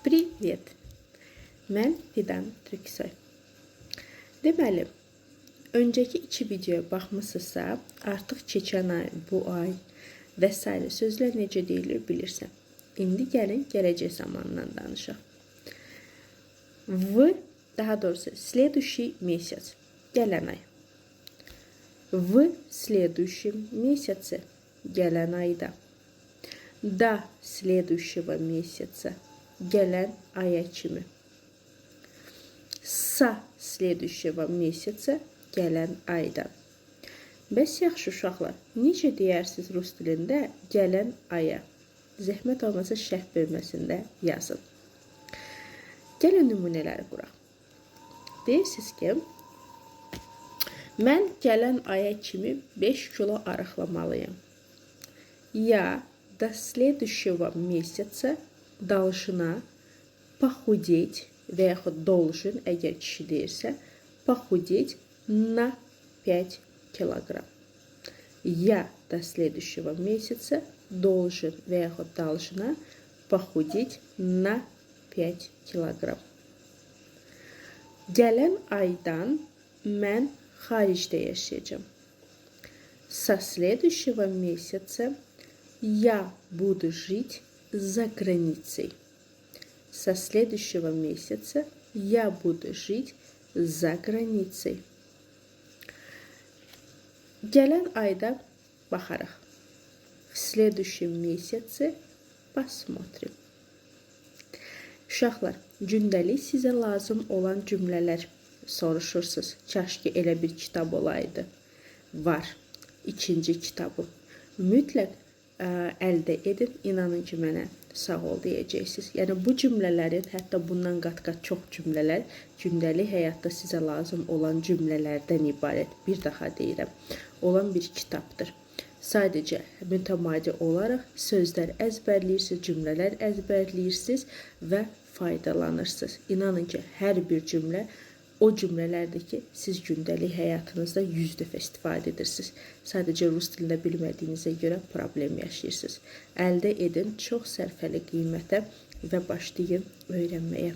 Привет. Mən Fidan Türksoy. Deməli, öncəki iki videoya baxmısınızsa, artıq keçən ay, bu ay və sairə sözlər necə deyilir bilirsən. İndi gəlin gələcək zamanından danışaq. В, daha doğrusu следующий месяц, gələn ay. В следующем месяце, gələn ayda. До следующего месяца, gələn aya kimi. Sa следующего месяца, gələn aydan. Bəs yaxşı uşaqlar, necə deyərsiniz rus dilində gələn aya? Zəhmət olmasa şərh bölməsində yazın. Gəlin nümunələri quraq. Deyirsiniz ki, mən gələn aya kimi 5 kilo arıqlamalıyam. Я до следующего месяца должна похудеть və yaxud должен, əgər kişi deyirsə, похудеть на 5 килограмм. Я до следующего месяца должен və yaxud должна похудеть на 5 килограмм. Gələn aydan mən xaricdə yaşayacağam. Со следующего месяца я буду жить за границей. Со следующего месяца я буду жить за границей. Gələn ayda baxarıq. В следующем месяце посмотрим. Uşaqlar, gündəlik sizə lazım olan cümlələr soruşursunuz. Kaş ki elə bir kitab olaydı. Var. İkinci kitabım. Mütləq əldə edin. İnanın ki, mənə sağ ol deyəcəksiniz. Yəni bu cümlələrin, hətta bundan qat-qat çox cümlələr gündəlik həyatda sizə lazım olan cümlələrdən ibarət. Bir daha deyirəm, olan bir kitabdır. Sadəcə mütəmadi olaraq sözlər əzbərləyirsiniz, cümlələr əzbərləyirsiniz və faydalanırsınız. İnanın ki, hər bir cümlə o cümlələrdir ki, siz gündəlik həyatınızda 100 dəfə istifadə edirsiniz. Sadəcə rus dilində bilmədiyinizə görə problem yaşayırsınız. Əldə edin çox sərfəli qiymətə və başlayın öyrənməyə.